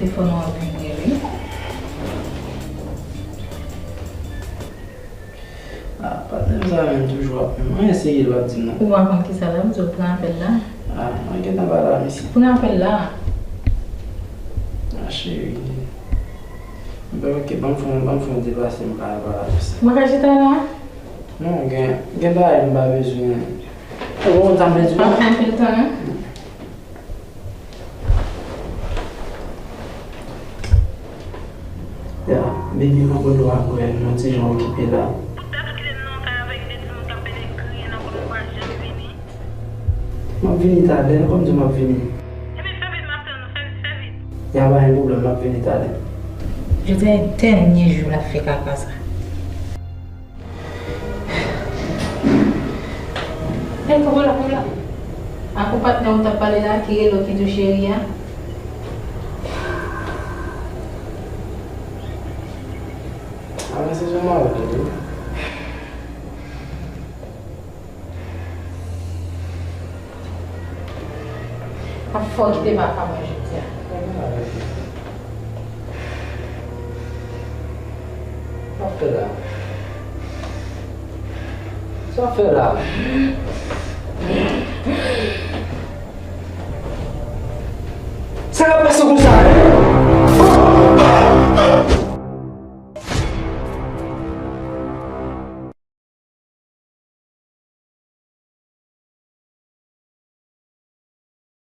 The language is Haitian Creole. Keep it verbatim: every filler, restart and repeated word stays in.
Telefòn nan ap vibre wi. Ah, patnè m sa menm toujou ap menm. Anyen serye l p ap di m non. Ou pa konn kisa l ap di w, pran apèl la. Ah, mwen gentan pale a misye. Pran apèl la. Ah, cheri. Bon, ok, ban m fè, ban m fè yon deplase, m ka al pale a misye. Mwen ka chita la? Non, gen, gen bagay m pa bezwen. Ou konn sa m bezwen? Pa pran anpil tan non. Ya, baby, mwen konn w ap wè, mwen ti jan okipe la. Ou t ap kite m nan yon kay avèk de timoun k ap pede kriye nan kòm ou pa janm vini. M ap vini talè, kòm di m ap vini. Ebyen, fè vit, m ap tann ou, fè vit, fè vit. Ya, pa gen pwoblèm, m ap vini talè. Jodi a e dènye jou l ap fè kaka sa. Hey, Kokola, Kokola. Ak ou patnè ou t ap pale la, ki rele w, ki di w cheri a? A, men se sou mwen ou te di. Ap fò kite m ak pa mwen jodi a. Sa w fè la? Sa w fè la? Sa k ap pase konsa?